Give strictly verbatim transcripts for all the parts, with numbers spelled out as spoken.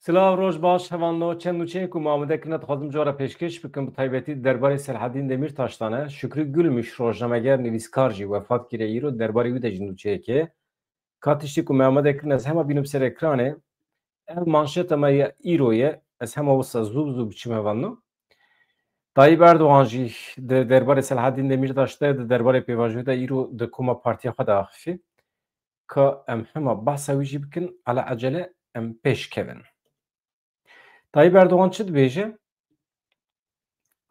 Silav, roj baş, hevalno. Çend nûçeyên ku me amade kirine dixwazim cara pêşkêş bikim, bi taybetî di derbarê Selhedîn Demîrtaş de ne. Şükrü Gülmüş, rojnameger, nivîskar jî wefat kiriye îro, di derbarê wî de jî nûçeyekê. Ka tiştê ku me amade kirine ez hema bînim ser ekranê. Ev manşeta me ya îro ye. Ez hema wisa zû bi zû biçim hevalno. Tayyip Erdogan jî di derbarê Selhedîn Demîrtaş de, di derbarê pêvajoyê de îro di koma partiya xwe de axifî. Ka em hema behsa wî jî bikin, ala ecele em pêş kevin. Tayyip Erdogan çi dibêje?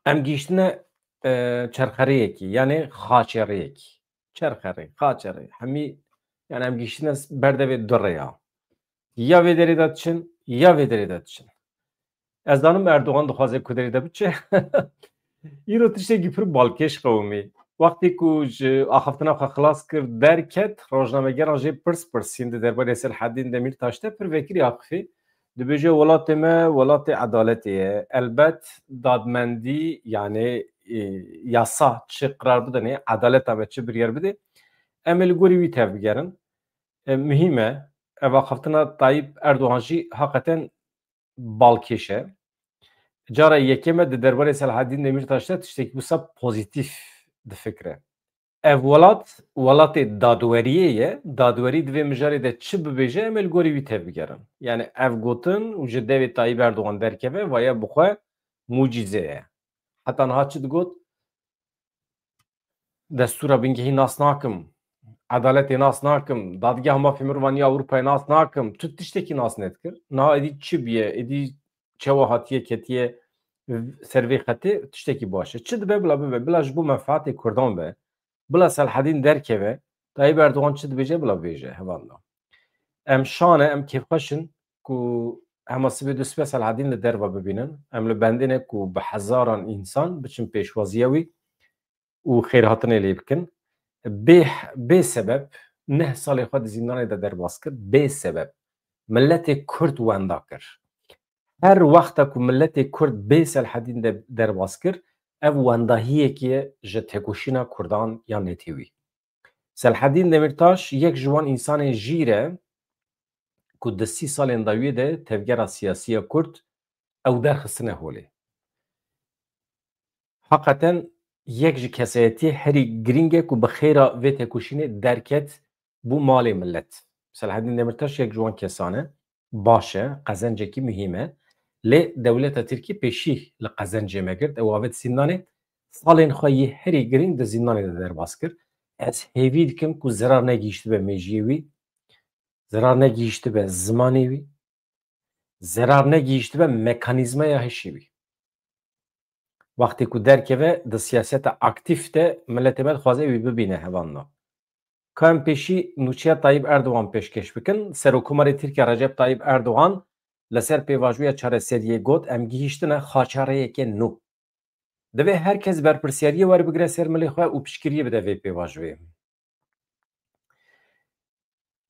Em gihîştine, e, çerxerêyekî, yanê xaçerêyekî. Çerxerê, xaçerê, hemî, yani em gihîştine berdevê du rêya. Ya vê derê de diçin, ya vê derê de diçin. Ez zanim Erdogan dixwaze ku derê de biçe. Îro tiştekî pir balkêş qewimî. Wextê ku ji axaftina xwe xilas kir, derket, rojnamegeran jê pirs pirsîn di derbarê Selhedîn Demîrtaş de pir vekirî axifî. Dibêje welatê me welatê edaletê ye. Elbet dadmendî, yani, e, yasa çi qirar bidanê, edaleta me çi biryar bidê, em ê li gorî wî tevbigerin. E, muhîm e. Ev axaftina Tayyip Erdogan jî haqeten balkêş e. Cara yekem e di derbarê Selhedîn Demîrtaş de tiştekî wisa pozîtîf difikire. Ev welat, welatê dadweriyê ye. Dadwerî di vê mijarê de çi bibêje, em ê li gorî wî tevbigerin. Yani ev gotin û ji devê Tayyip Erdogan derkeve, vaye bi xwe mucîze ye. Heta niha çi digot? Destûra bingehî nas nakim, edaletê nas nakim, Dadgeha Mafê Mirovan ya Ewropayê nas nakim, tu tiştekî nas nedikir. Niha êdî çi biye, êdî çawa hatiye ketiye ser vê xetê, tiştekî baş e. Çi dibe bila bibe, bila ji bo menfaatê Kurdan be, bila Selhedîn derkeve, Tayyip Erdogan çi dibêje bila bêje, hevalno. Em şan e, em kêfxweş in ku hema sibê du sibê Selhedîn li derve bibînin. Em li bendê ne ku bi hezaran însan biçin pêşwaziya wî û xêrhatinê lê bikin. Bê, bê sebeb neh salê xwe di zîndanê de derbas kir. Bê sebeb miletê Kurd wenda kir. Her wexta ku miletê Kurd bê Selhedîn de derbas kir, ev wendahiyekê ye ji tekoşîna Kurdan ya netewî. Selhedîn Demîrtaş yek ji wan însanên jîr e ku di sî salên dawiyê de tevgera siyasî ya Kurd ew derxistine holê. Heqeten yek ji kesayetiyê herî girîng e ku bi xêra vê tekoşînê derket bû malê milet. Selhedîn Demîrtaş yek ji wan kesan e. Baş e, qezencekî muhîm e. Lê dewleta Tirkî pêşî li qezencê me girt, ew avêt zîndanê. Salên xwe yê herî girîng di zîndanê de derbas kir. Ez hêvî dikim ku zerar negihîştibe mêjiyê wî, zerar negihîştibe zimanê wî, zerar negihîştibe mekanîzmaya hişê wî. Wextê ku derkeve di siyaseta aktîf de miletê me dixwaze wî bibîne, hevalno. Ka em pêşî nûçeya Tayyip Erdogan pêşkêş bikin. Serokkomarê Tirkiye Recep Tayyip Erdogan li ser pêvajoya çareseriyê got, em gihîştine xaça rêyeke nû. Divê her kes berpirsiyariyê werbigire ser milê xwe û piştgiriyê bide vê pêvajoyê.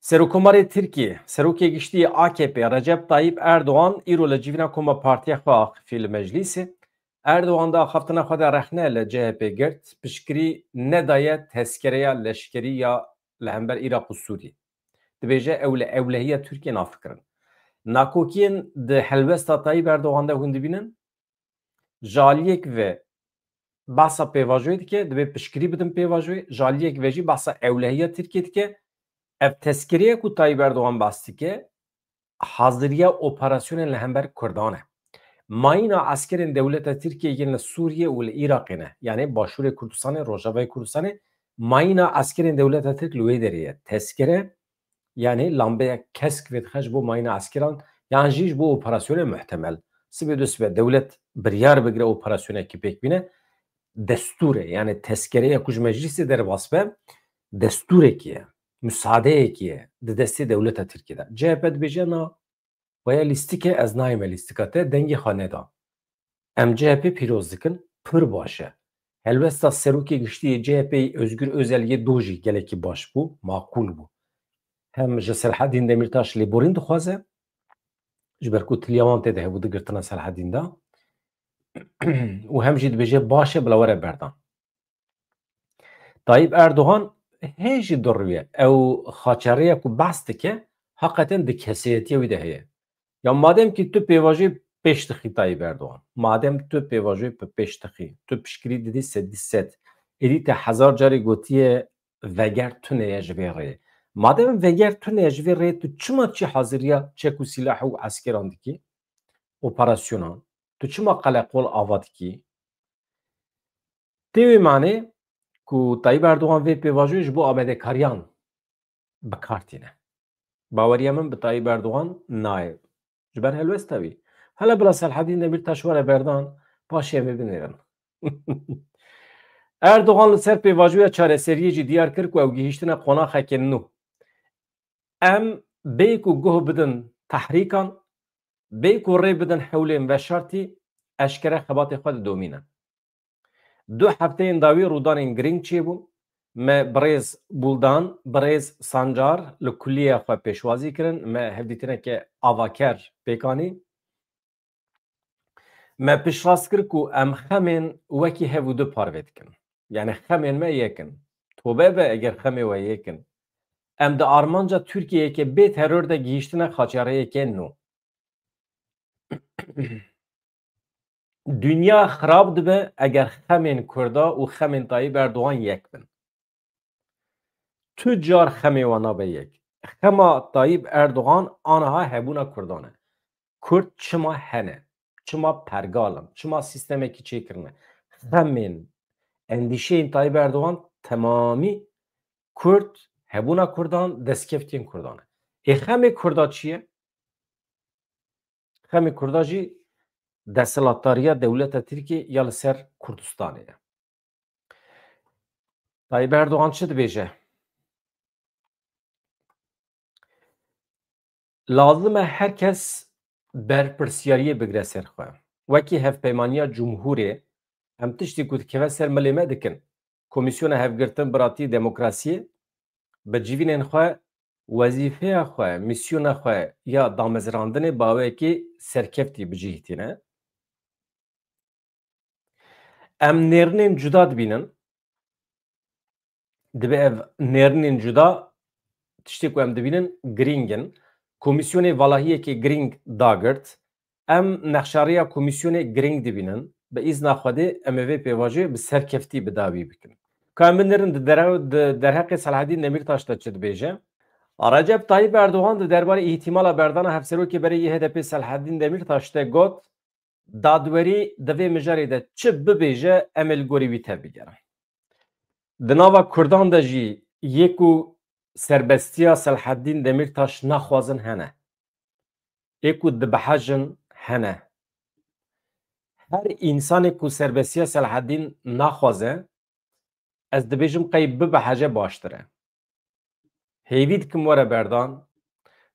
Serokkomarê Tirkiyê, Serokê Giştî yê A K P Recep Tayyip Erdogan îro li civîna koma partiya xwe axifî li meclîsê. Erdogan di axaftina xwe de rexne li C H P girt, piştgirî nedaye tezkereya leşkerî ya li hember Iraq û Sûriyê. Dibêje ew li ewlehiya Tirkiyê nafikirin. Nakokiyên di helwesta Tayyip Erdogan de hûn dibînin? Ji aliyek ve behsa pêvajoyê dike, divê piştgirî bidin pêvajoyê. Ji aliyek ve jî behsa ewlehiya Tirkiyê dike. Ev tezkireye ku Tayyip Erdogan behs dike, haziriya operasyonên li hember Kurdan e. Mayîna eskerên dewleta Tirkiyê yên li Sûriyê û li Iraqê ne. Yanî Başûrê Kurdistanê, Rojavayê Kurdistanê, mayîna eskerên dewleta Tirk li wê derê ye. Tezkere, yanî lambeya kesk vêdixe ji bo mayîna eskeran, yan jî ji bo operasyonê muhtemel. Sibê du sibe dewlet biryar bigire operasyonekî pêk bîne. Destûr e, yanî tezkereya ku ji meclîsê derbas be, destûrekî ye, musadeyekî ye di destê dewleta Tirkiyê de. C H P dibêje na, waya lîstik e, ez nayême lîstika te, dengê xwe neda. Em C H P pîroz dikin, pir baş e. Helwesta serokê giştî yê C H P Özgür Özel yê do jî gelekî baş bû, maqûl bû. Hem ji Selhedîn Demîrtaş lêborîn dixwaze, ji ber ku tiliya wan tê de hebû di girtina Selhedîn de. Û hem jî dibêje baş e bila were berdan. Tayyip Erdogan hê jî dirûye. Ew xaçerêya ku behs dike, heqeten di kesayetiya wî de heye. Ya madem ki tu pêvajoyê pêş dixî Tayyip Erdogan, madem tu pêvajoyê bi pêş dixî, tu piştgirî didî sedî sed, êdî te hezar carî gotiye veger tune ye ji vê rêyê. Madem veger tune ye ji vê rêyê, tu çima çi haziriya çek û sîlah û eskeran dikî? Operasyonan. Tu çima qeleqol ava dikî? Tê wê manê ku Tayyip Erdogan vê pêvajoyê ji bo amadekariyan bi kar tîne. Baweriya min bi Tayyip Erdogan nayê. Ji ber helwesta wî. Hele bila Selhedîn Demîrtaş were berdan, paşê em ê binêrin. Erdogan li ser pêvajoya çareseriyê jî diyar kir ku ew gihîştine qonaxeke nû. Em bê ku guh bidin tehrîkan, bê ku rê bidin hewlên veşartî, eşkere xebatê xwe didomînin. Du hefteyên dawî rûdanên girîng çêbûn. Me birêz Buldan, birêz Sancar li kulîya xwe pêşwazî kirin. Me hevdîtineke avaker pêk anî. Me piştrast kir ku em xemên wekî hev û du parve dikin. Yani xemên me yek in. Tobe be eger xemê we yek in. Em di armanca Tirkiyeyeke bê teror de gihîştine xaçeriyeke nû. Dinya xirab dibe eger xemên Kurda û xemên Tayyip Erdogan yek bin. Tu car xemê wan nabe yek. Xema Tayyip Erdogan aniha hebûna Kurdan e. Kurd çima hene? Çima pergal in? Çima sîstemekî çêkirine? Xemên, endîşeyên Tayyip Erdogan temamî Kurd, hebûna Kurdan, destkeftiyên Kurdan e. Ê xemê Kurda çi ye? Xemê Kurda jî desthilatdariya dewleta Tirkiyê ya li ser Kurdistanê ye. Tayyip Erdogan çi dibêje? Lazim e her kes berpirsiyariyê bigire ser xwe. Wekî Hevpeymaniya Cumhurê em tiştê ku dikeve ser milê me dikin. Komîsyona Hevgirtin, Biratî, Demokrasiyê bi civînên xwe wezîfeya xwe, mîsyona xwe ya damezrandinê bi awayekî serkeftî bi cih tîne. Em nêrînên cuda dibînin. Dibe ev nêrînên cuda tiştê ku em dibînin girîng in. Komîsyonê valahiyekê girîng dagirt. Em nexşariya komîsyonê girîng dibînin. Bi îzna Xwedê em ê vê pêvajoyê bi serkeftî bi dawî bikin. Ka em binêrin di dere-, di derheqê Selhedîn Demîrtaş de çi dibêje? Recep Tayyip Erdogan di derbarê îhtimala berdana hevserokê berê yê H D P Selhedîn Demîrtaş de got, dadwerî di vê mijarê de çi bibêje, em ê li gorî wî tevbigerin. Di nava Kurdan de jî yê ku serbestiya Selhedîn Demîrtaş naxwazin hene. Ê ku dibehecin hene. Her însanê ku serbestiya Selhedîn naxwaze, ez dibêjim qey bibehece baştir e. Hêvî dikim were berdan.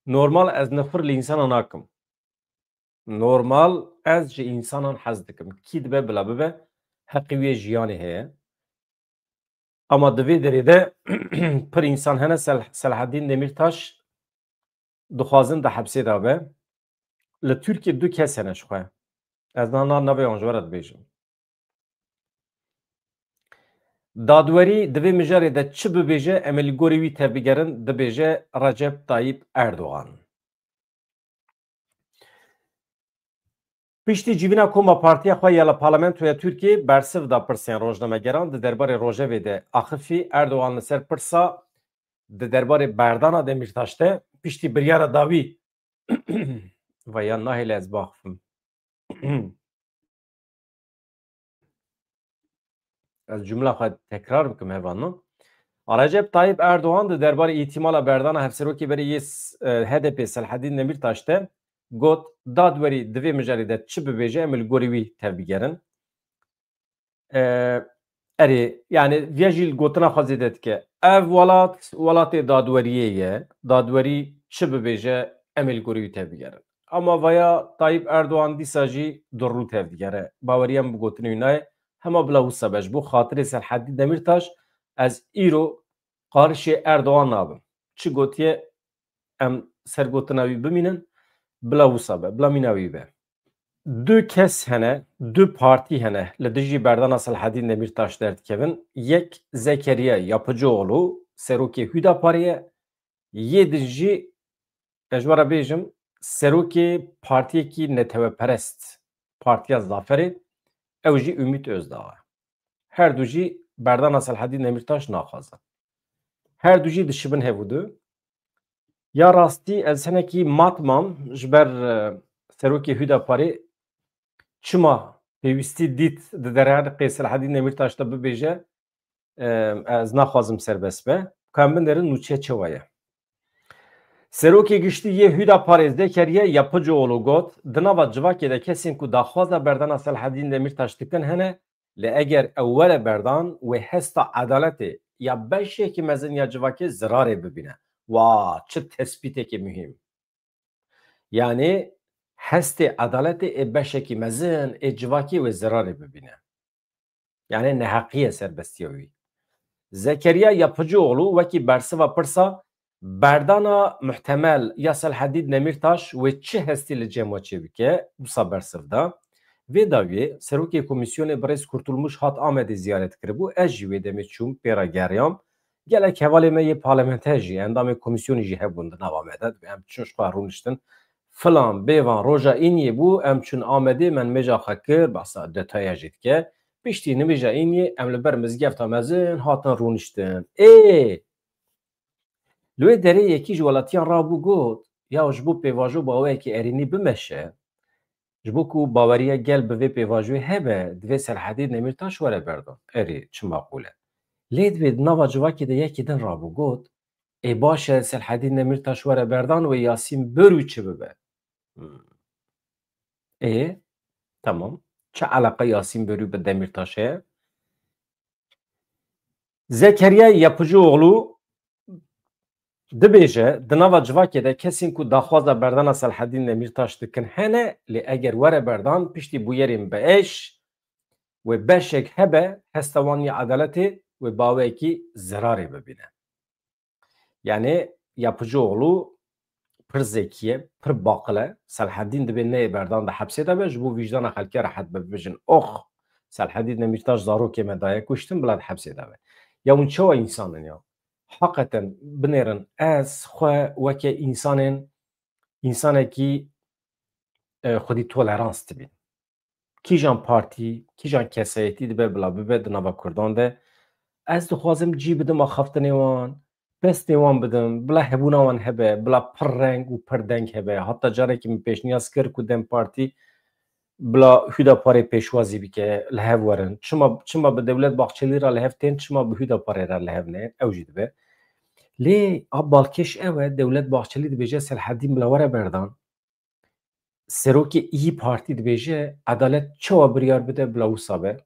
Normal ez nifir li însanan nakim. Normal ez ji însanan hez dikim. Kî dibe bila bibe, heqî wê jiyanê heye. Ama di vê derê de pir însan hene Sel-, Selhedîn Demîrtaş dixwazin di hepsê de be. Li Tirkiyê du kes hene ji xwe. Ez niha na navê wan ji we re dibêjim. Dadwerî di vê mijarê de çi bibêje, em ê li gorî wî tevbigerin, dibêje Recep Tayyip Erdogan. Piştî civîna koma partiya xwe ya li Parlamentoya Tirkiyê bersiv da pirsên rojnamegeran di derbarê rojevê de axifî, Erdogan li ser pirsa di derbarê berdana Demîrtaş de piştî biryara dawî Vay ya nahêle ez baxifim. Ez cumla xwe tekrar bikim hevalno. Recep Tayyip Erdogan di derbarê îhtimala berdana hevserokê berê yê s-, e, H D P Selhedîn Demîrtaş de got, dadwerî di vê mijarê de çi bibêje em ê li gorî wî tevbigerin. E, erê, yani viya jî li gotina xwe zêde dike. Ev welat, welatê dadweriyê ye. Dadwerî çi bibêje, em ê li gorî wî tevbigerin. Ama vaya Tayyip Erdogan dîsa jî durrû tevdigere. Baweriya min bi gotinê wî nayê. Hema bila wisa be. Ji bo xatirê Selhedîn Demîrtaş, ez îro qarişê Erdogan nabim. Çi gotiye, em ser gotina wî bimînin, bila wisa be, bila mîna wî be. Du kes hene, du partî hene li dijî berdana Selhedîn Demîrtaş derdikevin. Yek Zekeriya Yapıcıoğlu, serokê Hüdaparê ye. Yê din jî, ez ji we re bêjim, serokê partiyekî neteweperest, Partiya Zaferê, ew jî Ümit Özdağ e. Her du jî berdana Selhedîn Demîrtaş naxwazin. Her du jî dişibin hev û du. Ya rastî ez hinekî mat mam ji ber, e, serokê Hüdaparê çima pêwîstî dît di derheqê Selhedîn Demîrtaş de bibêje, e, ez naxwazim serbest be. Ka em binêrin nûçe çawa ye. Serokê Giştî yê Hüdaparê Zekeriya Yapıcıoğlu got, di nava civakê de kesên ku daxwaza berdana Selhedîn Demîrtaş dikin hene, lê eger ew were berdan, wê hesta edaletê ya beşekî mezin ya civakê zirarê bibîne. Wa, çi tespîtekî muhîm. Yanî hestê edaletê ê beşekî mezin ê civakê wê zirarê bibîne. Yanî neheqiye serbestiya wî. Zekeriya Yapıcıoğlu wekî bersiva pirsa berdana muhtemel ya Selhedîn Demîrtaş wê çi hestî li cem we çêbike, wisa bersiv da. Vê dawiyê serokê komîsyonê birêz Kurtulmuş hat Amedê ziyaret kiribû. Ez jî wê demê çûm pê re geriyam. Gelek hevalê me yê parlamenter jî, endamê komîsyonê jî hebûn di nava me de. Dibê em çûn ji xwe rûniştin. Filan, bêvan, roja îniyê bû, em çûn Amedê, me nimêja xwe kir, behsa detaya jî dike. Piştî nimêja îniyê em li ber mizgefta mezin hatin rûniştin. Ê! Li wê derê yekî ji welatiyan rabû got, ya ji bo pêvajo baweyekî erênî bimeşe, ji bo ku baweriya gel bi vê pêvajoyê hebe, divê Selhedîn Demîrtaş were berdan. Erê, çi maqûl e. Lê divê di nava civakê de yekî din rabû got, ê baş e Selhedîn Demîrtaş were berdan wê Yasîn Börû çi bibe? Hmm. Ê, tamam. Çi eleqa Yasîn Börû bi Demîrtaş heye? Zekeriya Yapıcıoğlu dibêje, di nava civakê de kesên ku daxwaza berdana Selhedîn Demîrtaş dikin hene, lê eger were berdan, piştî bûyerên bi êş wê beşek hebe, hesta wan ya edaletê wê baweyekî zirarê bibîne. Yanî Yapıcıoğlu pir zekî ye, pir baqil e. Selhedîn dibê neyê berdan di hepsê de be, ji bo vîjdana xelkê rehet be, bibêjin, ox, Selhedîn Demîrtaş zarokê me daye kuştin, bila di hepsê de be. Ya hûn çawa însan in ya? Heqeten binêrin, ez xwe weke însanên, însanekî, e, xwedî tolerans dibînim. Kîjan partî, kîjan kesayetî dibe bila bibe di nava Kurdan de. Ez dixwazim cî bidim axaftinê wan, destê wan bidim, bila hebûna wan hebe, bila pir reng û pir deng hebe. Heta carekî min pêşniyaz kir ku DEM Partî bila Hüdaparê pêşwazî bike, li hev werin. Çima, çima bi Dewlet Bahçelî re li hev tên, çima bi Hüdaparê re li hev neyên? Ew jî dibe. Lê a balkêş ew e, Dewlet Bahçelî dibêje Selhedîn bila were berdan. Serokê İYİ Partî dibêje, edalet çawa biryar bide bila wisa be?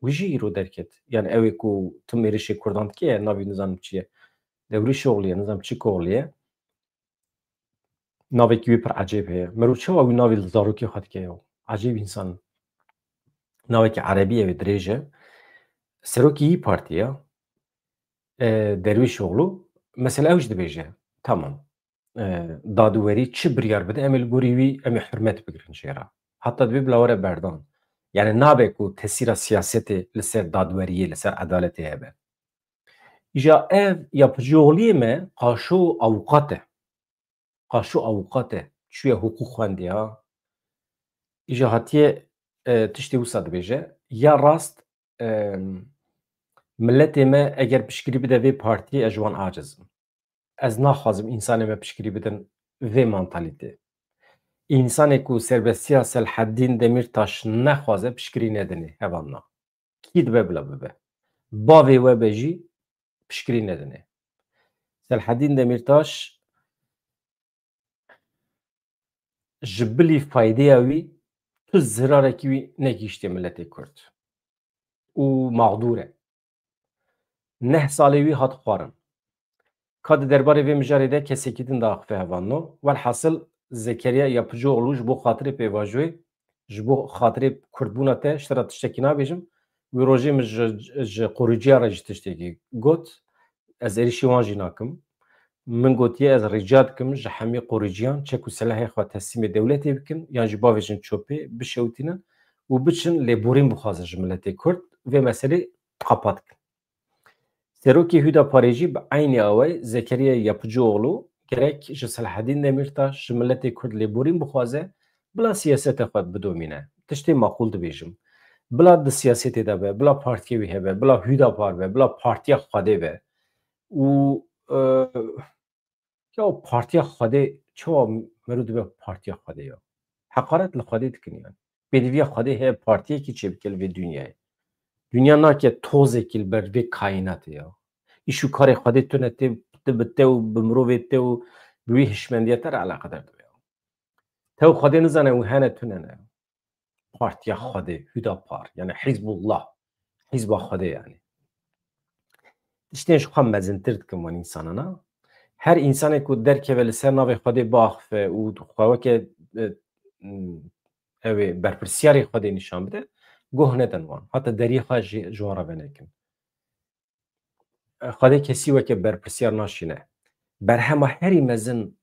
Wî jî îro derket. Yani ew ê ku tim êrişê Kurdan dike, navî nizanim çi ye. Dewrîşoğlu ye, nizanim çikoğlu ye. Navekî wî pir ecêb heye. Mero çawa wî navê li zarokê xwe dike ya? Ecêb însan. Navekî erebî ye, wê dirêj e. Serokê İYİ Partî ya. E, Derwîşoğlu, mesela ew jî dibêje. Tamam. E, dadwerî çi biryar bide, em ê li gorî wî, em ê hurmet bigirin jê re. Heta divê bila were berdan. Yani nabe ku tesîra siyasetê li ser dadweriyê, li ser edaletê hebe. Îja ev Yapıcıoğluyê me qaşo avukat e. Qaşo avukat e. Çûye hukuk xwendiya. Îja hatiye, e, tiştê wisa dibêje. Ya rast, e, miletê me eger piştgirî bide vê partiyê, ez ji wan aciz im. Ez naxwazim însanê me piştgirî bidin vê mantalîtê. Însanê ku serbestiya Selhedîn Demîrtaş nexwaze piştgirî nedinê hevanna. Kî dibe bila bibe. Bavê we be jî piştgirî nedinê. Selhedîn Demîrtaş ji bilî faydeya wî tu zirarekî wî negihîştê miletê Kurd. Û mexdûr e. Neh salê wî hat xwarin. Ka di derbarê vê mijarê de kesekî din diaxife hevalno. Welhasil Zekeriya Yapıcıoğlu ji bo xatirê pêvajoyê, ji bo xatirê kurdbûna te ji te re tiştekî nabêjim. Wî rojê min ji, ji qorîciya re jî tiştekî got. Ez êrişî wan jî nakim. Min gotiye ez rica dikim ji hemî qorîciyan çek û silahê xwe teslîmê dewletê bikin, yan jî bavêjin çopê, bişewitînin û biçin lêborîn bixwazin ji miletê Kurd, vê meselê qapat bikin. Serokê Hüdaparê jî bi eynî awayî Zekeriya Yapıcıoğlu gerek ji Selahaddîn Demîrtaş, ji miletê Kurd lêborîn bixwaze, bila siyaseta xwe bidomîne. Tiştê maqûl dibêjim. Bila di siyasetê de be, bila partiyê wî hebe, bila Hüdapar be, bila partiya Xwedê be. Û, e, ya partiya Xwedê, çawa mero dibe partiya Xwedê ya? Heqaret li Xwedê dikin yani. Pêdiviya Xwedê heye partiyekî çêbike li vê dinyayê. Dinya nake tozekî li ber vê kaînatê ya. Îş û karê Xwedê tune tê, tê bi te û bi mirovê te û bi wî hişmendiya te re eleqedar dibe ya. Te û Xwedê nizane û hene tune ne. Partiya Xwedê, Hüdapar, yani Hizbullah, Hizba Xwedê yani. Tiştên ji xwe mezintir dikim wan însanana. Her însanê ku derkeve li ser navê Xwedê biaxife û xwe weke, e, ew ê berpirsiyarê Xwedê nîşan bide, goh nedin wan. Heta deriyê xwe jî ji wan re venekin. Xwedê kesî weke berpirsiyar naşîne. Berhema herî mezin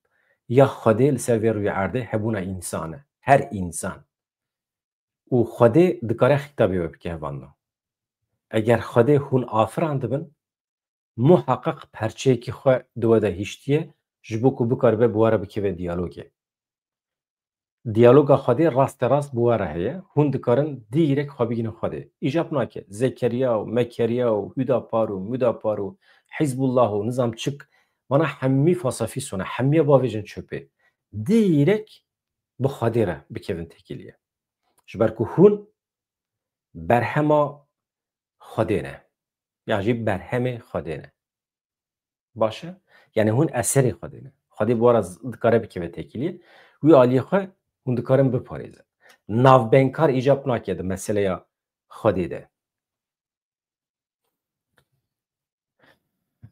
ya Xwedê li ser vê rûyê erdê hebûna însan e. Her însan. Û Xwedê dikare xîtabê we bike hevalno. Eger Xwedê hûn afirandibin, muheqeq perçeyekî xwe di we de hiştiye, ji bo ku bikaribe bi we re bikeve diyalogê. Diyaloga Xwedê raste rast bi we re heye. Hûn dikarin dîrek xwe bigînin Xwedê. Îcab nake. Zekeriya û Mekeriya û Hüdapar û Müdapar û Hizbullah û nizam çik, vana hemî fasafîsone, hemiya bavêjin çöpê. Dîrek bi Xwedê re bikevin têkiliyê. Ji ber ku hûn berhema Xwedê ne. Yan jî berhemê Xwedê ne. Baş e? Yani hûn eserê Xwedê ne. Xwedê bi we re z-, dikare bikeve têkiliyê. Wî aliyê xwe hûn dikarin biparêzin. Navbeynkar îcab nake di meseleya Xwedê de.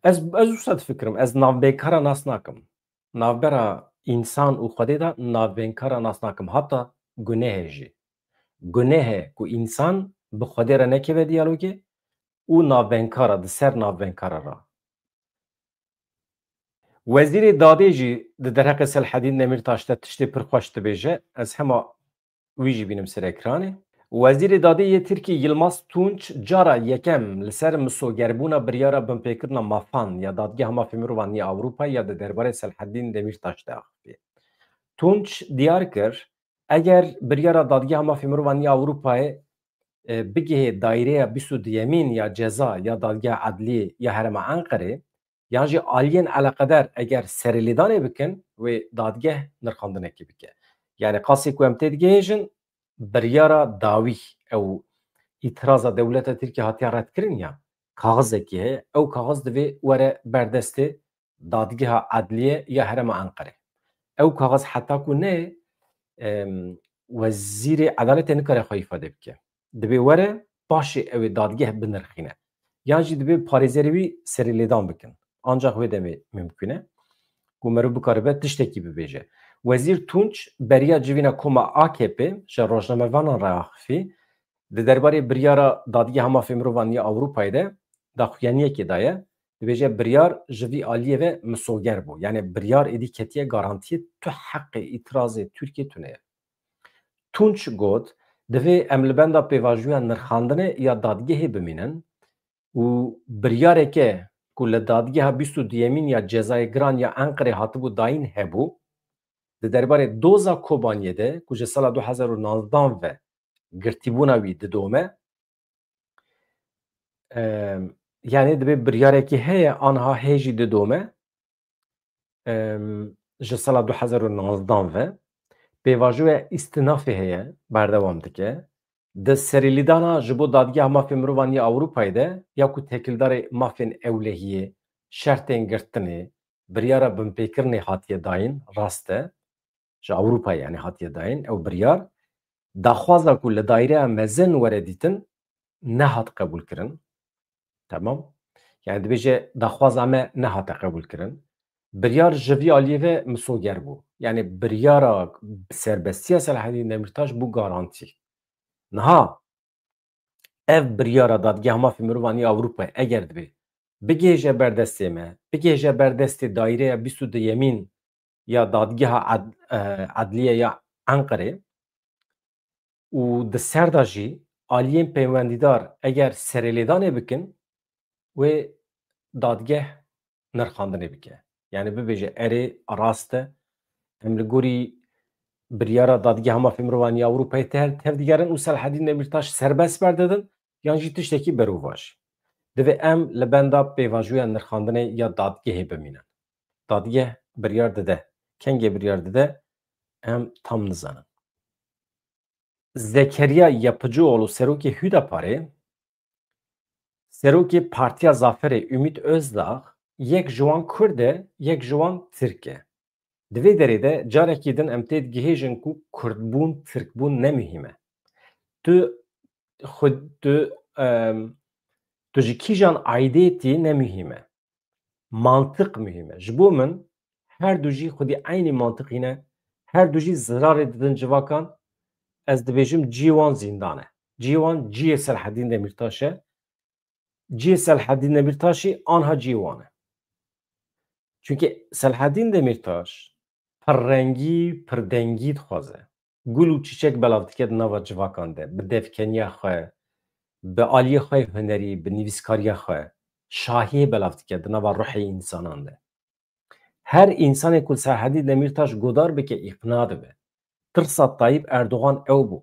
Ez, ez wisa difikirim. Ez navbeynkara nas nakim. Navbera însan û Xwedê de navbeynkara nas nakim. Hata guneh e jî. Guneh e ku însan bi Xwedê re nekeve diyalogê û navbeynkara di ser navbeynkara re. Wezîrê Dadê jî di derheqê Selhedîn Demîrtaş de tiştê pir xweş dibêje. Ez hema wî jî bînim ser ekranê. Wezîrê Dadê yê Tirkî Yilmaz Tunç cara yekem li ser misogerbûna biryara binpêkirina mafan ya Dadgeha Mafê Mirovan ya Ewropa ya di derbarê Selhedîn Demîrtaş de axifiye. Tunç diyar kir, eger biryara Dadgeha Mafê Mirovan ya Ewropayê, e, bigihê daireya bîst û duyemîn ya ceza ya Dadgeha Edliyê ya Herêma Enqerê, yan jî aliyên eleqedar eger serêlêdanê bikin, wê dadgeh nirxandinekê bike. Yani qasê ku em têdigihêjin, biryara dawî ew îtiraza dewleta Tirkiye hatiye redkirin ya, kaxizekî heye, ew kaxiz divê were ber destê Dadgeha Edliyê ya Herêma Enqerê. Ew kaxiz heta ku neyê, em, Wezîrê Edaletê nikare xwe îfade bike. Divê were, paşê ew ê dadgeh binirxîne. Yan jî divê parêzerê wî serê lêdan bikin. Ancaq wê demê mimkûn e ku meriv bikaribe tiştekî bibêje. Wezîr Tunç beriya civîna koma A K P ji rojnamevanan re axifî, di derbarê biryara Dadgeha Mafê Mirovan ya Ewropayê de daxuyaniyekê daye, dibêje biryar ji vî aliyê ve misoger bû. Yani biryar êdî ketiye garantiyê, tu heqê îtirazê Tirkiyê tune ye. Tunç got, divê em li benda pêvajoya nirxandinê ya dadgehê bimînin û biryareke ku li dadgeha bîst û duyemîn ya cezayê giran ya Enqerê hatibû dayîn hebû, di derbarê doza Kobaniyê de ku ji sala du hezar û nozdan ve girtîbûna wî didome, em, yani divê biryarekî heye, anha hê jî didome, em, ji sala du hezar û nozdan ve pêvajoya îstinafê heye, berdewam dike. Di serîlîdana ji bo Dadgeha Mafê Mirovan ya Ewropayê de ya ku têkildarê mafên ewlehiyê, şertên girtinê, biryara binpêkirinê hatiye dayîn, rast e, ji Ewropayê yani hatiye dayîn, ew biryar, daxwaza ku li daireya mezin were dîtin, nehat qebûlkirin. Tamam? Yani dibêje daxwaza me nehate qebûlkirin. Biryar ji vî aliyê ve misoger bû. Yani biryara serbestiya Selahedîn Demîrtaş bû garantî. Niha ev biryara Dadgeha Mafê Mirovan ya Ewropayê eger divê bigihêje ber destê me, bigihêje ber destê daireya bîst û duyemîn ya Dadgeha Ad-, e, Edliye ya Enqerê û di ser de jî aliyên peywendîdar eger serêlêdanê bikin, wê dadgeh nirxandinê bike. Yani bibêje erê rast e. Em li gorî biryara Dadgeha Mafê Mirovan ya Ewropayê tev-, tevdigerin û Selahedîn Demîrtaş serbest berdidin yan jî tiştekî berovajî. Divê em li benda pêvajoya nirxandinê ya dadgehê bimînin. Dadgeh biryar dide. Kengê biryar dide, em tam nizanin. Zekeriya Yapıcıoğlu serokê Hüdaparê, serokê Partiya Zaferê Ümit Özdağ, yek ji wan Kurd e, yek ji wan Tirk e. Di vê derê de carekî din em tê digihêjin ku Kurdbûn, Tirkbûn ne muhîm e. Tu xwe, tu, em, tu ji kîjan aidêtî ne muhîm e. Mantiq muhîm e. Ji bo min her du jî xwedî eynî mantiqî ne. Her du jî zirarê didin civakan. Ez dibêjim ciyê wan zîndan e. Ciyê wan ciyê Selahedîn Demîrtaş e. Ciyê Selahedîn Demîrtaşî anha ciyê wan e. Çunkî Selahedîn Demîrtaş pirrengî, pirdengî dixwaze. Gul û çîçek belav dike di nava civakan de, bi devkeniya xwe, bi aliyê xwe yê hunerî, bi nivîskariya xwe, şahiyê belav dike di nava ruhê însanan de. Her însanê ku Selahedîn Demîrtaş godar bike, îqna dibe. Tirsa Tayyip Erdogan ew bû.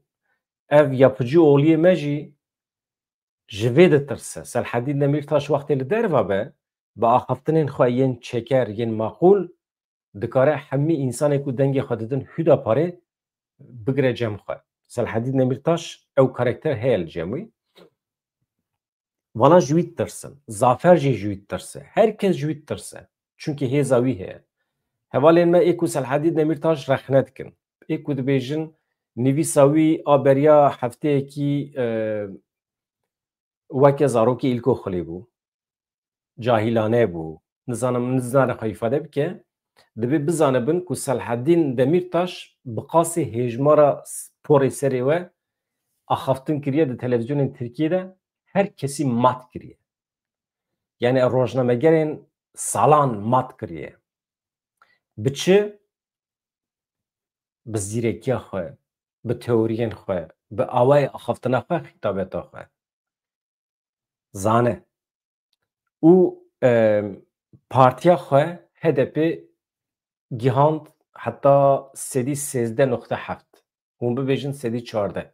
Ev Yapıcıoğlu'yê me jî ji vê ditirse. Selahedîn Demîrtaş wextê li derva be, bi axaftinên xwe yên çeker, yên maqûl, dikare hemî însanê ku dengê xwe didin Hüdaparê bigire cem xwe. Selahedîn Demîrtaş ew karakter heye li cem wî. Vana ji wî ditirsin. Zafer jî ji wî ditirse. Her kes ji wî ditirse. Çunkî hêza wî heye. Hevalên me ê ku Selahedîn Demîrtaş rexne dikin. Ê ku dibêjin nivîsa wî a beriya hefteyekî, e, weke zarokê îlkoxulê bû. Cahilane bû. Nizanim, nizane xwe îfade bike. Divê bizanibin ku Selahedîn Demîrtaş bi qasê hêjmara s-, porê serê we axaftin kiriye di televîzyonên Tirkiyê de her kesî mat kiriye. Yani rojnamegerên salan mat kiriye. Bi çi? Bi zîrekiya xwe, bi teoriyên xwe, bi awayê axaftina xwe, xîtabeta xwe. Zane. Û, e, partiya xwe H D P gihand heta sedî sêzdeh nokte heft. Hûn bibêjin sedî çardeh.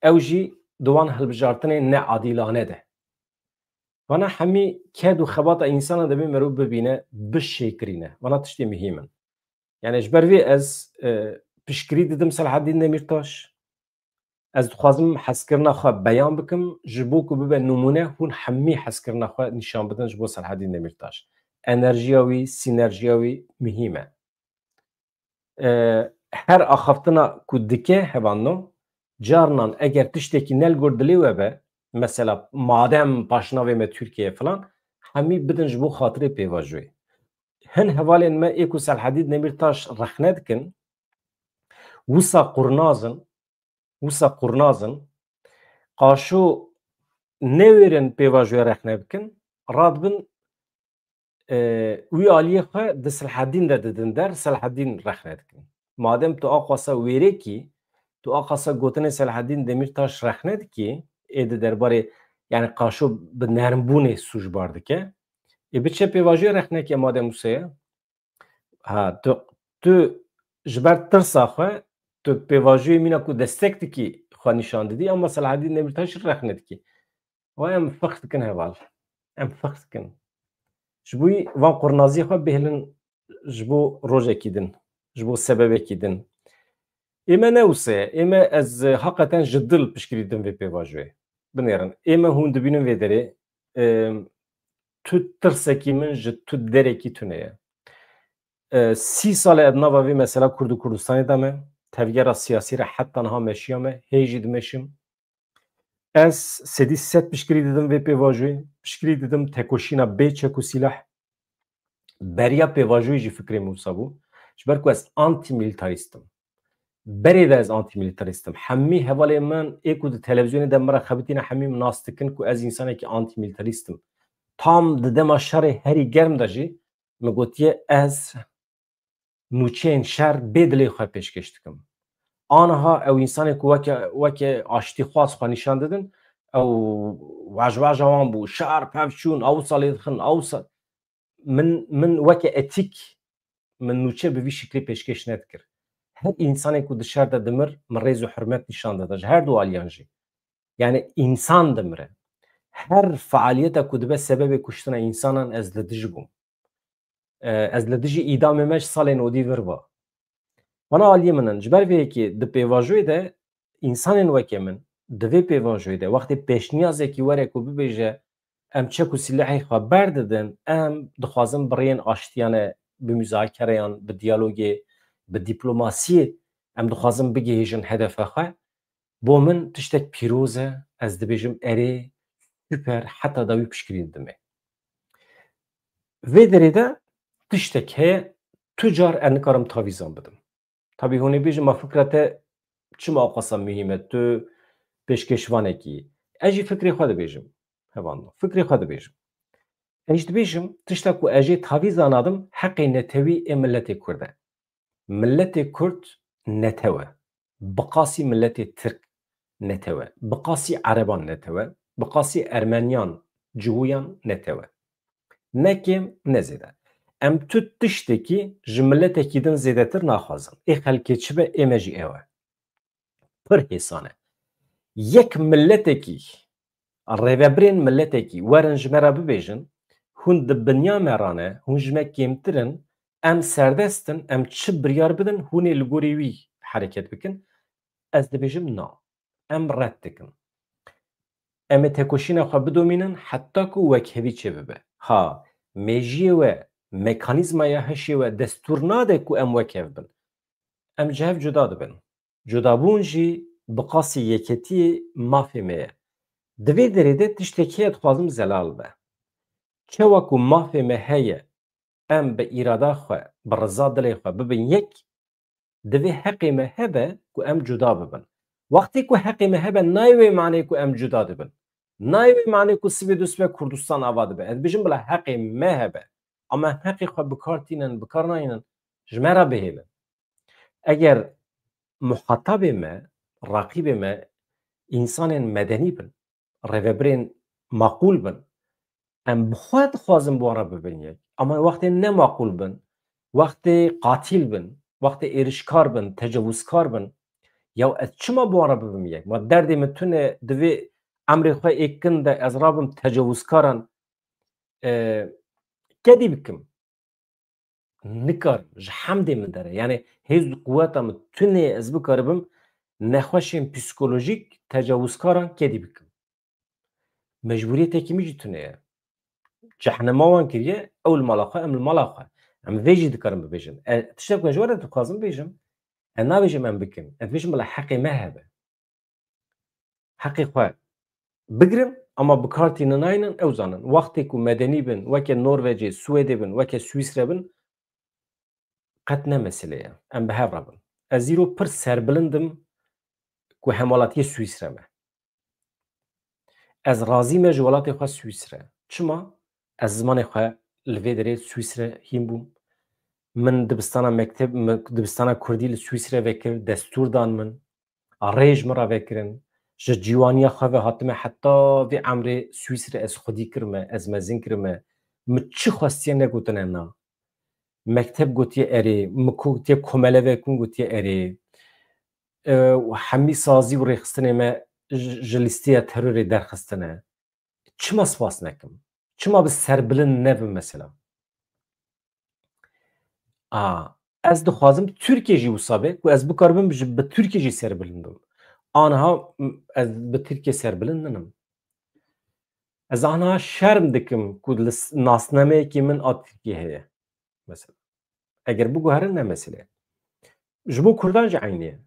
Ew jî di wan hilbijartinên neadîlane de. Vana hemî ked û xebata însana divê merov bibîne, bişêkirîne. Vana tiştê muhîm in. Yani ji ber vê ez, e, piştgirî didim Selahedîn Demîrtaş. Ez dixwazim hezkirina xwe beyan bikim, ji bo ku bibe nimûne, hûn hemî hezkirina xwe nîşan bidin ji bo Selahedîn Demîrtaş. Enerjiya wî, sînerjiya wî muhîm e. E, her axaftina ku dike hevalno, carinan eger tiştekî ne li gor dilê we be, mesela madem paşnavê me Tirkiye filan, hemî bidin ji bo xatirê pêvajoyê. Hin hevalên me ê ku Selahedîn Demîrtaş rexne dikin, wisa qurnaz in, wisa qurnaz in, qaşo newêrin pêvajoyê rexne bikin, radibin, e, wî aliyê xwe di Selahedîn de didin der, Selahedîn rexne dikin. Madem tu aqasa wêrekî, tu aqasa gotinê Selahedîn Demîrtaş rexne dikî, ê di derbarê, yani qaşo bi nermbûnê sûcbar dike, ê biçe pêvajoyê rexneke madem wisa ye. Ha, tu, tu ji ber tirsa xwe, tu pêvajoyê mîna ku destek dikî xwe nîşan didî, ama Selahedîn Demîrtaş rexne dikî. Wa em fiq dikin heval. Em fiq dikin. Ji bo van qurnaziyê xwe bihêlin ji bo rojekî din, ji bo sebebekî din. Ê me ne wisa ye. Ê me ez, e, heqeten ji dil piştgirî didim vê pêvajoyê. Binêrin. Ê me hûn dibînin vê derê. E, tu tirsekî min ji tu derekî tune ye. E, sî sal e di nava vê mesela Kurd û Kurdistanê de me. Tevgera siyasî re heta niha meşiya me. Hê jî dimeşim. Ez sedî sed piştgirî didim vê pêvajoyê. Piştgirî didim tekoşîna bê çek û sîleh. Beriya pêvajoyê jî fikrê min wisa bû. Ji ber ku ez antîmîlîtarîst im. Berê de ez antîmîlîtarîst im. Hemî hevalên min ê ku di televîzyonê de min re xebitîne hemî min nas dikin ku ez însanekî antîmîlîtarîst im. Tam di dema şerê herî germ de jî min gotiye ez nûçeyên şer bê dilê xwe pêşkêş dikim. Aniha ew însanê ku weke, weke aştîxwaz xwe nîşan didin, ew wajwaja wan bû, şer pevçûn, ew salê dixin, ew sa-, min, min weke etîk min nûçe bi vî şiklî pêşkêş nedikir. Her însanê ku di şer de dimir, min rêz û hurmet nîşan dida ji her du aliyan jî. Yani însan dimire. Her faaliyeta ku dibe sebebê kuştina însanan ez li dij bûm. E, ez li dijî îdamê me ji salên odî vir ba. Vana aliyê min in. Ji ber vê yekê di pêvajoyê de însanên weke min, di vê pêvajoyê de wextê pêşniyazekî were ku bibêje, em çek û sîlehê xwe berdidin, em dixwazin bi rêyên aştiyane, bi muzakereyan, bi diyalogê, bi dîplomasiyê em dixwazin bigihêjin hedefa xwe. Bo min tiştek pîroz e, ez dibêjim erê, super, heta dawî piştgirî didimê. Vê derê de tiştek heye, tu car ez nikarim tavîzan bidim. Tabî hûn ê bêjin, ma fikra te çima ewqasa muhîm e, tu pêşkêşvanekî yî. Ez jî fikrê xwe dibêjim, hevalno, fikrê xwe dibêjim. Ez jî dibêjim, tişta ku ez jê tavîza nadim, heqê netewî ê miletê Kurd e. Miletê Kurd netew e. Bi qasî miletê Tirk netew e. Bi qasî Ereban netew e. Bi qasî Ermeniyan, Cihûyan netew e. Ne kêm, ne zêde. Em tu tiştekî ji miletekî din zêdetir naxwazin. Ê xelkê çi be, ê me jî ew e. Pir hêsan e. Yek miletekî, rêvebirên miletekî werin ji me re bibêjin, hûn di binya me re ne, hûn ji me kêmtir in, em serdest in, em çi biryar bidin, hûn ê li gorî wî hereket bikin. Ez dibêjim na. Em red dikin. Em ê tekoşîna xwe bidomînin heta ku wekhevî çêbibe. Ha, mêjiyê we, mekanîzmaya hişê we destûr nade ku em wekhev bin. Em ji hev cuda dibin. Cudabûn jî bi qasî yeketiyê mafê me ye. Di vê derê de tiştek heye dixwazim zelal be. Çawa ku mafê me heye, em bi îrada xwe, bi riza dilê xwe bibin yek, divê heqê me hebe ku em cuda bibin. Wextê ku heqê me hebe, nayê wê manê ku em cuda dibin. Nayê wê manê ku sibê du sibe Kurdistan ava dibe. Ez dibêjim bila heqê me hebe. Ama em heqê xwe bi kar tînin, bi kar nayînin, ji me re bihêlin. Eger muhatabê me, raqîbê me, însanên medenî bin, rêvebirên maqûl bin, em bi xwe dixwazin bi wan re bibin yek. Ama wextê ne maqûl bin, wextê qatîl bin, wextê êrişkar bin, tecawizkar bin, ya ez çima bi wan re bibim yek? Ma derdê min tune, divê emrê xwe ê kin de ez rabim tecawizkaran, e, kedî bikim. Nikarim, ji hemdê min dere. Yani hêz û quweta min tune ye ez bikaribim nexweşên psîkolojîk tecawizkaran kedî bikim. Mecbûriyetekî min jî tune ye. Cehnema wan kiriye, ew li mala xwe, em li mala xwe. Em vê jî dikarin bibêjin. E, tiştek ku ez ji we re dixwazim bêjim, ez nabêjim em bikin. Ez dibêjim bila heqê me hebe. Heqê xwe bigirin, ama bi kar tînin naynin, ew zanin. Wextê ku medenî bin, weke Norvecê, Swêdê bin, weke Swîsre bin, qet ne meselê ye. Em bi hev re bin. Ez îro pir serbilind im ku hemwelatiyê Swîsre me. Ez razî me ji welatê xwe Swîsre. Çima? Ez zimanê xwe li vê derê Swîsre hîn bûm. Min dibistana mekteb, min dibistana kurdî li Swîsre vekir, destûr dan min. Rê ji min re vekirin. Ji ciwaniya xwe ve hatime heta vê emrê Swîsre ez xwedî kirime, ez mezin kirime. Min çi xwestiye negotine na. Mekteb gotiye erê, min gotiye komele vekin gotiye erê. E, û hemî sazî û rêxistinê me ji, ji lîsteya terorê derxistine. Çima spas nekim? Çima bi serbilind nebim mesela? A, ez dixwazim Tirkiye jî wisa be ku ez bikaribim ji, bi Tirkiye jî serbilind bim. Aniha, m, ez bi Tirkiye serbilind ninim. Ez aniha şerm dikim ku li s-, nasnameyekî min a Tirkiye heye. Mesela. Eger biguherin ne mesele. Ji bo Kurdan jî eynî ye.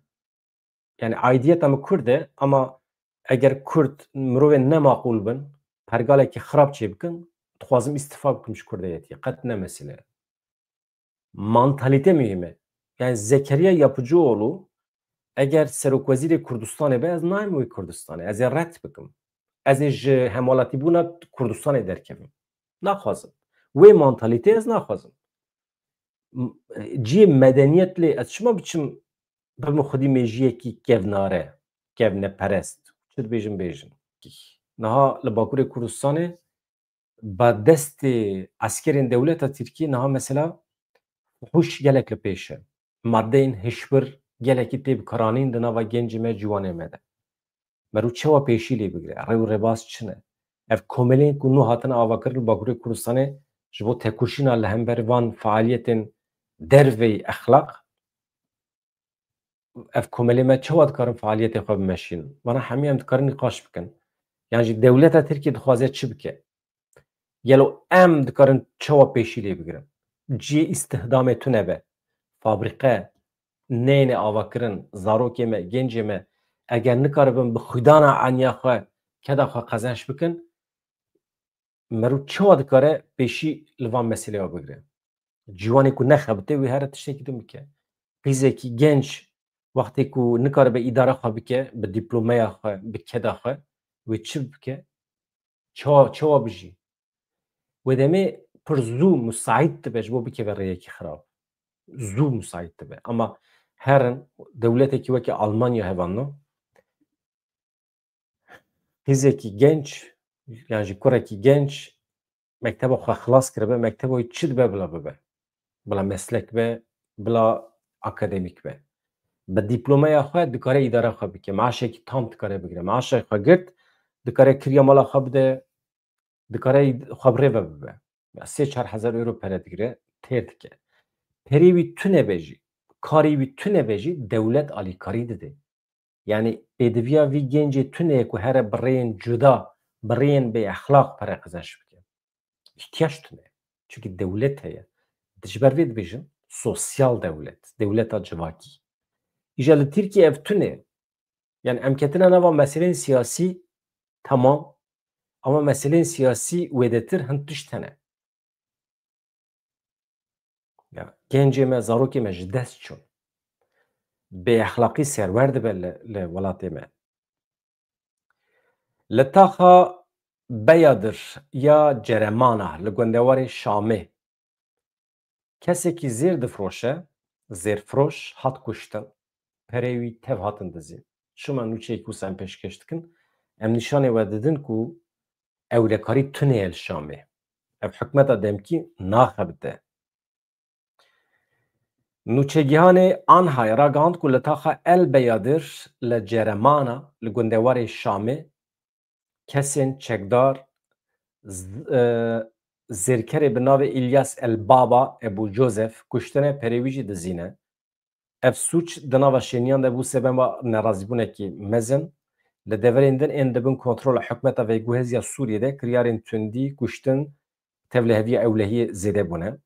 Yani aidiyeta min Kurd e, ama eger Kurd mirovên nemaqûl bin, pergalekî xirab çêbikin, dixwazim îstifa bikim ji Kurdayetiyê. Qet ne mesele. Mantalîte muhîm e. Yani Zekeriya Yapıcıoğlu eger serokwezîrê Kurdistanê be, ez nayêm wê Kurdistanê. Ez ê red bikim. Ez ê ji hemwelatîbûna Kurdistanê derkevim. Naxwazim. Wê mantalîtê ez naxwazim. M-, cihê medeniyet lê ez çima biçim bibim xwedî mêjiyekî kevnare, kevneperest? Çi dibêjin bêjin. Niha li Bakurê Kurdistanê Bi destê eskerên dewleta Tirkiyê niha mesela fuhûş gelek li pêş e. Madeyên hişbir gelekî tê bikaranîn di nava gencê me, ciwanê me de. Mero çawa pêşî lê bigire? Rê û rêbaz çi ne? Ev komelên ku nû hatine avakirin li Bakurê Kurdistanê ji bo tekoşîna li hember van fealiyetên derveyî exlaq, ev komelê me çawa dikarin fealiyetê xwe bimeşînin? Vana hemî em dikarin nîqaş bikin. Yan jî dewleta Tirkiyê dixwaze çi bike? Gelo em dikarin çawa pêşî lê bigirin? Cihê îstihdamê tune be. Fabrîqe neyne avakirin, zarokê me, gencê me, eger nikaribin bi xwîdana eniya xwe, keda xwe qezenç bikin, mero çawa dikare pêşî li van meseleya bigire? Ciwanê ku nexebite, wê here tiştekî din bike. Qîzekî genc wextê ku nikaribe îdara xwe bike, bi dîplomeya xwe, bi keda xwe, wê çi bike? Çawa, çawa bijî? Wê demê pir zû musaît dibe ji bo bikeve rêyekî xirab. Zû musaît dibe. Ama herin dewletekî weke Almanya hevalno, qîzekî genc, yan jî kurekî genc mekteba xwe xilas kiribe, mekteba wî çi dibe bila bibe. Bila meslek be, bila akademîk be. Bi dîplomeya xwe dikare îdara xwe bike, meaşekî tam dikare bigire. Meaşa xwe girt, dikare kiriya mala xwe bide, dikare xwe bi rê ve bibe. Ya sê çar hezar euro pere digire, têr dike. Perê wî tune be jî, karê wî tune be jî dewlet alîkarî dide. Yanî pêdiviya vî gencê tune ye ku here bi rêyên cuda, bi rêyên bêexlaq pere qezenç bike. Îhtiyaç tune ye. Çunkî dewlet heye. Di ji ber vê dibêjin sosyal dewlet, dewleta civakî. Îja li Tirkiye ev tune ye. Yani em ketine nava meselên siyasî, tamam. Ama meselên siyasî wêdetir hin tişt hene. Ya, gencê me, zarokê me ji dest çûn. Bêexlaqî serwer dibe li, li welatê me. Li taxa Beyadir ya Ceremana li gundewarê Şamê kesekî zêr difroşe, zêrfiroş hat kuştin, perê wî tev hatin dizîn. Çima nûçeyek wisa em pêşkêş dikin? Em nîşanê we didin ku ewlekarî tune ye li Şamê. Ev hikmeta demkî naxebite. Nûçegihanê Anhay ragihand ku li taxa El Beyadir li Ceremana li gundewarê Şamê kesên çekdar z-, e, zêrkerê bi navê Îlyas El Baba Ebû Josef kuştine, perê wî jî dizîne. Ev sûc di nava şêniyan de bû sebeba nerazîbûnekî mezin. Li deverên din ên di bin kontrola hikûmeta veguhêz ya Sûriyê de kiryarên tundî, kuştin, tevliheviya ewlehiyê zêde bûne.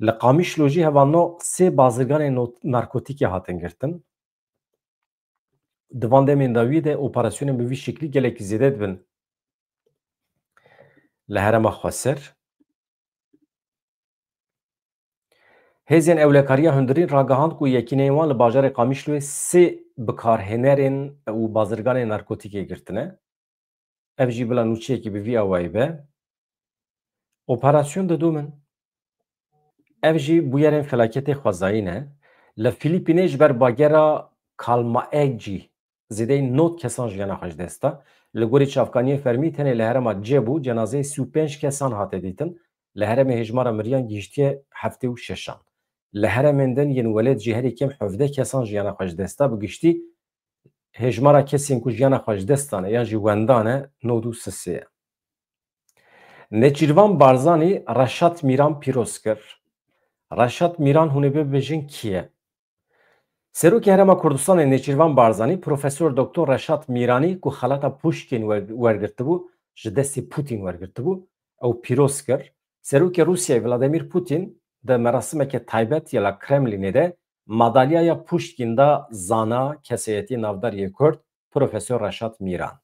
Li Qamişlo jî hevalno sê bazirganên not-, narkotîkê hatin girtin. Di van demên dawiyê de operasyonên bi vî şeklî gelekî zêde dibin li herêma Xweser. Hêzên ewlekariya hundirîn ragihand ku yekîneyên wan li bajarê Qamişloyê sê bikarhênerên û bazirganên narkotîkê girtine. Ev jî bila nûçeyekî bi vî awayî be. Operasyon didomin. Ev jî bûyerên felaketê xwezayî ne. Li Filîpînê ji ber bagera Kalmaegcî zêdeyî nod kesan jiyana xwe ji dest da. Li gorî çavkaniyên fermî tenê li herêma Cebû cenazeyê sî û pênc kesan hate dîtin. Li herêmê hêjmara miriyan gihiştiye heftê û şeşan. Li herêmên din yên welêt jî herî kêm hevdeh kesan jiyana xwe ji dest da. Bi giştî hêjmara kesên ku jiyana xwe ji dest dane yan jî wendane nod û sisê ye. Nêçîrvan Barzanî Reşat Mîran pîroz kir. Reşat Mîran hûn ê bibêjin kî ye? Serokê Herêma Kurdistanê Nêçîrvan Barzanî, Profesor Doktor Reşat Mîranî ku xelata Puşkîn wer-, wergirtibû, ji destê Pûtîn wergirtibû, ew pîroz kir. Serokê Rûsyayê Vladimir Putin di merasimeke taybet ya li Kremlînê de madalyaya Puşkîn da zana kesayetiyê navdar yê Kurd, Profesor Reşat Mîran.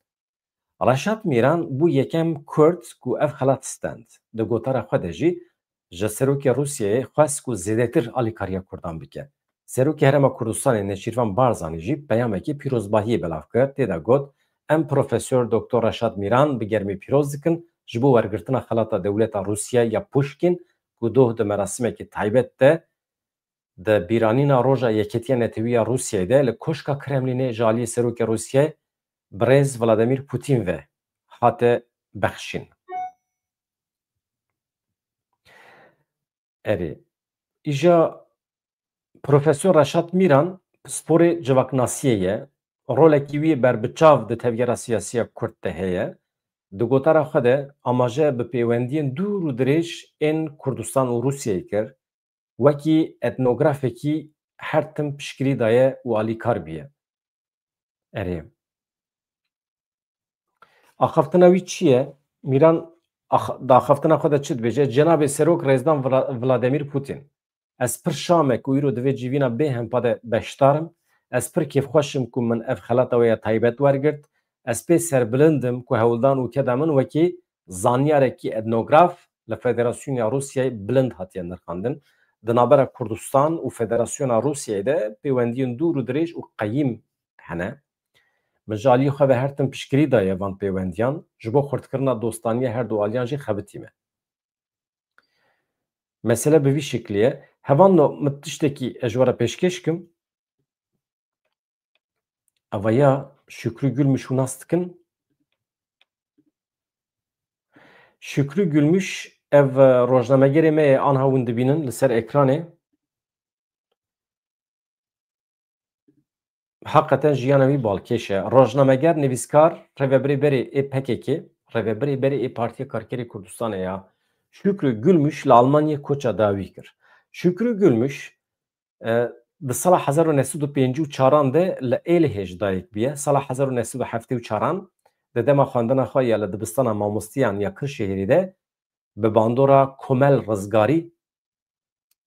Reşat Mîran bû yekem Kurd ku ev xelat stend. Di gotara xwe de jî ji Serokê Rûsyayê xwest ku zêdetir alîkariya Kurdan bike. Serokê Herêma Kurdistanê Nêçîrvan Barzanî jî peyamekî pîrozbahiyê belav kir. Tê de got, em Profesor Doktor Reşat Mîran bi germî pîroz dikin ji bo wergirtina xelata dewleta Rûsya ya Puşkîn ku doh di merasimekî taybet de di bîranîna roja Yeketiya Netewî ya Rûsyayê de li Koşka Kremlînê ji aliyê Serokê Rûsyayê birêz Vladimir Putin ve hate bexşîn. Erê. Îja Profesor Reşat Mîran pisporê civaknasiyê ye. Rolekî wî berbiçav di tevgera siyasiya Kurd de heye. Di gotara xwe de amaje bi pêwendiyên dûr û dirêj ên Kurdistan û Rûsyayê kir. Wekî etnografekî her tim piştgirî daye û alîkar bûye. Erê. Axaftina wî çi ye? Mîran ax-, di axaftina xwe de çi dibêje? Cenabê Serok Rêzdan Vla-, Vladimir Putin. Ez pir şam e ku îro di vê civîna bê hempa de beşdar im. Ez pir kêfxweş im ku min ev xelata wê ya taybet wergirt. Ez pê serbilind im ku hewldan û keda min wekî zanyarekî etnograf li Federasyona Rûsyayê bilind hatiye nirxandin. Di navbera Kurdistan û Federasyona Rûsyayê de pêwendiyên dûr û dirêj û qeyîm hene. Min ji aliyê xwe ve her tim piştgirî daye van pêwendiyan. Ji bo xurtkirina dostaniya her du aliyan jî xebitî me. Mesele bi vî şeklî ye. Hevalno, min tiştekî ez ji we re pêşkêş kim. Eva ya Şükrü Gülmüş hûn nas dikin? Şükrü Gülmüş, ev, e, rojnamegerê me ye, anha hûn dibînin li ser ekranê. Heqeten jiyana wî balkêş e. Rojnameger, nivîskar, rêvebirê berê ê P K K, rêvebirê berê ê Partiya Karkerê Kurdistanê ya. Şükrü Gülmüş li Almanyayê koça dawî kir. Şükrü Gülmüş, e, di sala hezar û neh sed û pêncî û çaran de li Êlihê ji dayik bûye. Sala hezar û neh sed û heftê û çaran, di dema xwendina xwe ya li dibistana mamostiyan ya Kırşehirî de bi bandora Komel Rizgarî,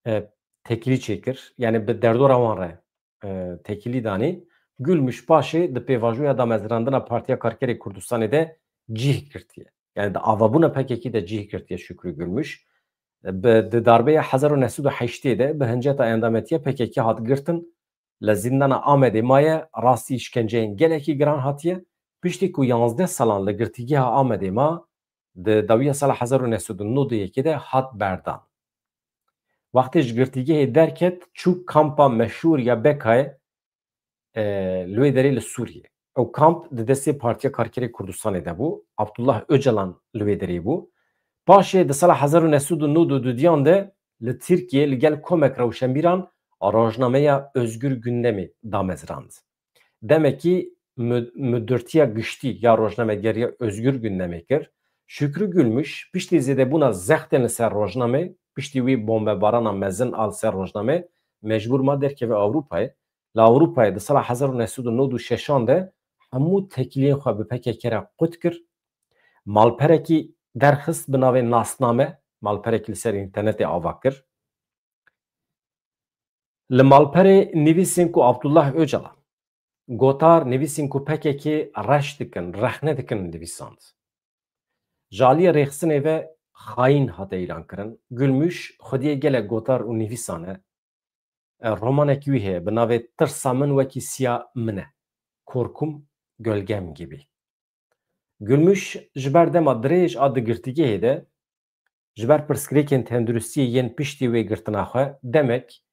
e, têkilî çêkir. Yani bi derdora wan re, e, têkilî danî. Gülmüş paşê di pêvajoya damezrandina Partiya Karkerê Kurdistanê de cih girtiye. Yani di avabûna P K K de cih girtiye Şükrü Gülmüş. Bi, di darbeya hezar û neh sed û heştê de bi hinceta endametiya P K K hat girtin. Li zîndana Amedê maye, rastî îşkenceyên gelekî giran hatiye. Piştî ku yanzdeh salan li girtîgeha Amedê ma, di dawiya sala hezar û neh sed û nod û yekê de hat berdan. Wextê ji girtîgehê derket, çû kampa meşhûr ya Bekayê, e, li wê derê li Sûriyê. Ew kamp di destê Partiya Karkerê Kurdistanê de bû. Abdullah Ocalan li wê derê bû. Paşê di sala hezar û neh sed û nod û dudiyan de li Tirkiyê li gel komek rewşenbîran rojnameya Özgür Gündem'i damezrand. Demekî mü-, Müdürtiya Giştî ya Rojnamegeriya Özgür Gündem'i kir. Şükrü Gülmüş piştî zêdebûna zextên li ser rojnamê, piştî wî bombebarana mezin a li ser rojnamê, mecbûr ma derkeve Ewropayê. Li Ewropayê di sala hezar û neh sed û nod û şeşan de hemû têkiliyên xwe bi P K K re qut kir. Malperekî derxist bi navê Nasname, malperekî li ser înternetê ava kir. Li malperê nivîsên ku Abdullah Ocalan, gotar nivîsên ku P K K reş dikin, rexne dikin nivîsand. Ji aliyê rêxistinê ve xayîn hate îlan kirin. Gülmüş xwediyê gelek gotar û nivîsan e. E, romanekî wî heye bi navê Tirsa Min Wekî Siya Min E. Korkum gölgem gibi. Gülmüş ji ber dema dirêj a di girtîgehê de ji ber pirsgirêkên tenduristiyê yên piştî wê girtina xwe demek,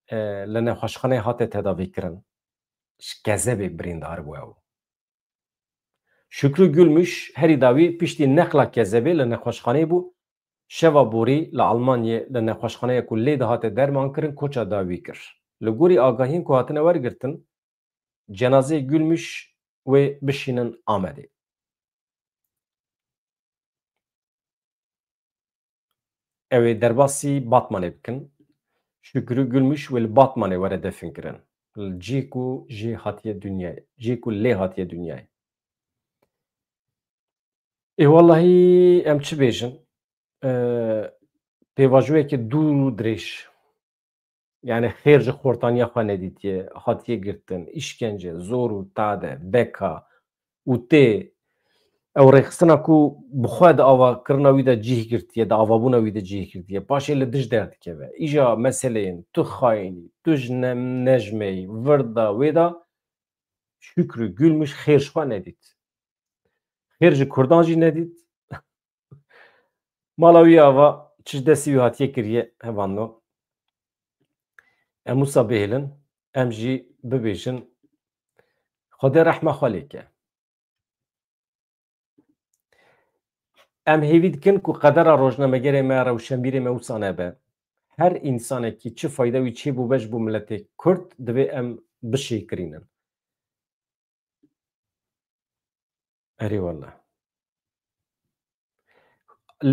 e, li nexweşxaneyê hate tedavîkirin. Ji kezebê birîndar bû ew. Şükrü Gülmüş herî dawî piştî neqla kezebê li nexweşxaneyê bû. Şeva borî li Almanyê li nexweşxaneya ku lê dihate dermankirin koça dawî kir. Li gorî agahiyên ku hatine wergirtin, cenazeyê Gülmüş wê bişînin Amedê. Ew ê derbasî Batmanê bikin. Şükrü Gülmüş wê li Batmanê were definkirin. Li cihê ku jê hatiye dinyayê, cihê ku lê hatiye dinyayê. Ê wellahî em çi bêjin? Ee, pêvajoyeke dûr û dirêj. Yani xêr ji xortaniya xwe nedîtiye, hatiye girtin, îşkence, zor û tade, beka û tê. Ew rêxistina ku bi xwe di avakirina wî de cih girtiye, di avabûna wî de cih girtiye. Paşê li dij derdikeve. Îja meseleyên tu xayînî, tu ji ne-, nejmeyî, vir da, wê da, Şükrü Gülmüş xêr ji xwe nedît. Xêr ji Kurdan jî nedît. Mala wî ava çi ji destî wî hatiye kiriye, hevalno. Em wisa bihêlin, em jî bibêjin, Xwedê rehma xwe lê ke. Em hêvî dikin ku qedera rojnamegerê me, rewşenbîrê me wisa nebe. her însanekî çi fayda wî çêbûbe ji bo miletê Kurd, divê em bişêkirînin. Erê wele.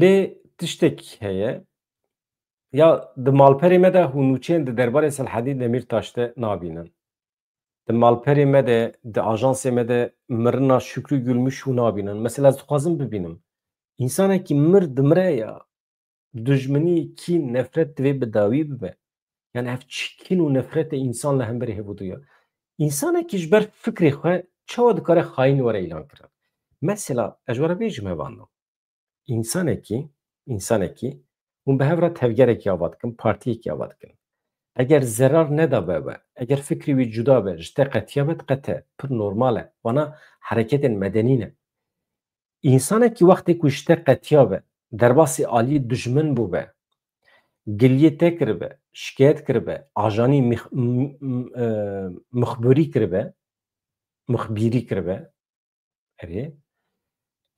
Lê tiştek heye, ya di malperê me de hûn nûçeyên di derbarê Selhedîn Demîrtaş de nabînin. Di malperê me de, di ajansê me de mirina Şükrü Gülmüş hûn nabînin. Mesela ez dixwazim bibînim. Însanekî mir dimire ya, dijminî, kîn, nefret divê bi dawî bibe. Yani ev çi kîn û nefret e însan li hemberî hevû diya. Însanekî ji ber fikrê xwe çawa dikare xayîn were îlan kirin? Mesela ez ji we re bêjim hevano. Însanekî, însanekî hûn bi hev re tevgerekî ava dikin, partiyekî ava dikin. Eger zerar nedabe we, eger fikrê wî cuda be, ji te qetiya be, diqete, pir normal e. Wana hereketên medenî ne. Însanekî wextê ku ji te qetiya be, derbasî aliyê dijmin bûbe, giliyê te kiribe, şikayet kiribe, ajanî mix-, m-, m-, e, mixbûrî kiribe, mixbîrî kiribe, erê,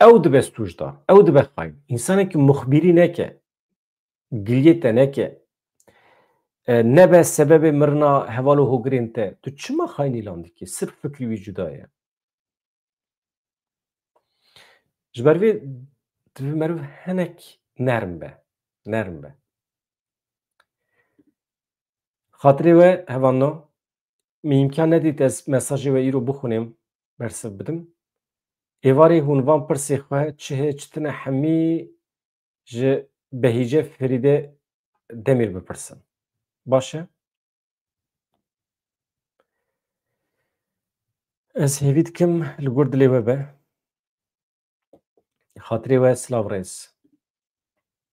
ew dibe sûcdar, ew dibe xayîn. Însanekî mixbîrî neke, giliyê te neke, e, nebe sebebê mirina heval û hogirên te, tu çima xayîn îlan dikî? Sirf fikrî wî cuda ye. Ji ber vê divê meriv hinek nerm be. Nerm be. Xatirê we hevano, min îmkan nedît ez mesajê we îro bixwînim, bersiv bidim. Êvarê hûn van pirsê xwe çi heye çi tune hemî ji Behîce Ferîde Demîr bipirsin. Baş e? Ez hêvî dikim li gor dilê we be. Xatirê we silav rêz.